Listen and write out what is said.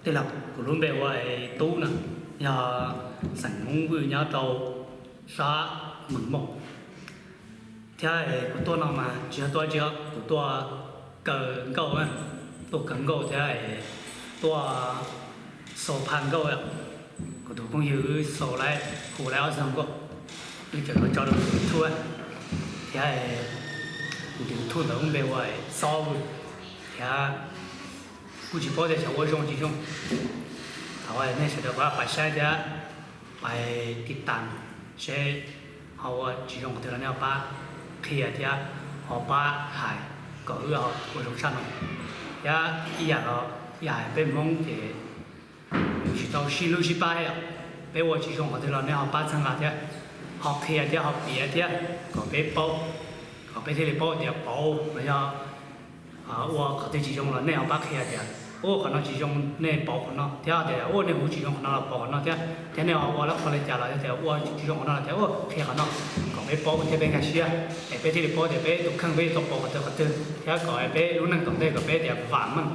Tij laug, kuv lub npe hu ua Tub no, yog xeem Hmoob Vwj nyob rau sab Mws Mauj. Thiab kuv tuaj no mas tsis yog tuaj tsi, kuv tuaj kaw nkauj, tuaj kaw nkauj thiab tuaj xaus phaj nkauj. Kuv tus phooj ywg wb xaus lawm, hu lawm ob xyoos nkauj, wb tseem los tso rau YouTube thiab. Tus YouTube ntawd lub npe ua Xob Vwj thiab. Kuj tsis paub tias xyov ua zoo tsis zoo. Thov nej sawv daws pab pab saib thiab pab tiv tas seb ho ua tsis zoo qhov twg los nej ho pab qhia thiab ho pab hais kom wb ua zoo tshaj no. Thiab ib yam los yam hais peb Hmoob ces yus tsis tau sib hlub sib pab os. Peb ua tsis zoo qhov twg los nej ho pab txhawb nqa thiab, ho qhia thiab ho piav thiab kom peb paub, kom peb thiaj li paub tias pauv los yog ua qhov twg tsis zoo los nej ho pab qhia tias, ua qhov no tsis zoo nej pauv qhov no thiab tias, ua nej hu tsis zoo qhov no los pauv qhov no thiab, thiab nej ho ua lawm qhov li cas los yog tias ua tsis zoo qhov no los tias, ua qhia qhov no kom peb paub thiab peb nkag siab, es peb thiaj li paub tias peb tus kheej peb yuav tau pauv qhov twg qhov twg thiab kom peb lub neej tom ntej kom peb tias vam meej.